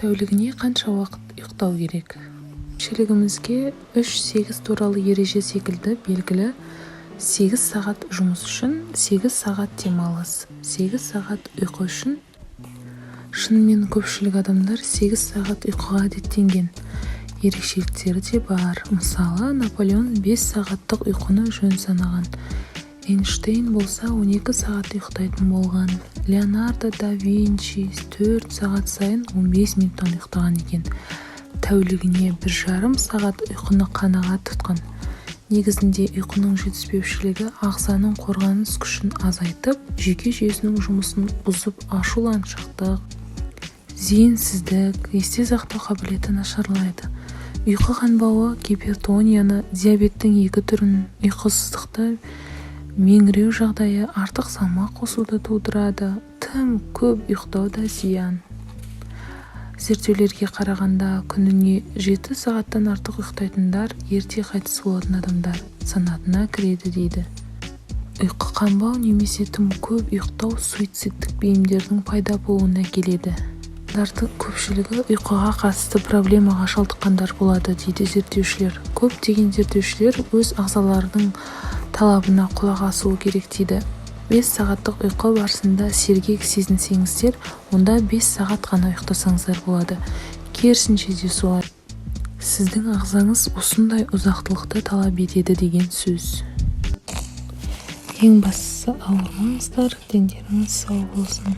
Тәулігіне қанша уақыт ұйықтау керек? Көпшілігімізге 3-8 туралы ереже секілді белгілі: 8 сағат жұмыс үшін, 8 сағат демалыс, 8 сағат ұйқы үшін. Шынымен, көпшілік адамдар 8 сағат ұйқыға әдеттенген. Ерекшеліктері де бар. Мысалы, Наполеон 5 сағаттық ұйқыны жөн санаған. Эйнштейн болса 12 сағат ұйықтайтын болған. Леонардо да Винчи 4 сағат сайын 15 минуттан ұйықтаған екен. Тәулігіне 1,5 сағат ұйқыны қанағат тұтқан. Негізінде ұйқының жетіспеушілігі ағзаның қорғаныс күшін азайтып, жүйке жүйесінің жұмысын бұзып, ашуланшақтық, зейінсіздік, есте сақтау қабілеті нашарлайды. Ұйқы қанбауы гипертонияны, диабеттің екі түрін, ұйқысыздықты, меңіреу жағдайы, артық салмақ қосуды тудырады. Тым көп ұйықтау да зиян. Зерттеулерге қарағанда, күніне 7 сағаттан артық ұйықтайтындар ерте қайтыс болатын адамдар санатына кіреді дейді. Ұйқы қанбау немесе тым көп ұйықтау суицидтік бейімдердің пайда болуына әкеледі. Адамдардың көпшілігі ұйқыға қатысты проблемаға шалдыққандар болады дейді зерттеушілер. Көптеген зерттеушілер өз ағзаларының талабына құлақ асуы керек дейді. 5 сағаттық ұйқы барысында сергек сезінсеңіздер, онда 5 сағат қана ұйықтасаңыздар болады. Керісінше де солай. Сіздің ағзаңыз осындай ұзақтылықты талап етеді деген сөз. Ең бастысы, ауырмаңыздар, дендеріңіз сау болсын.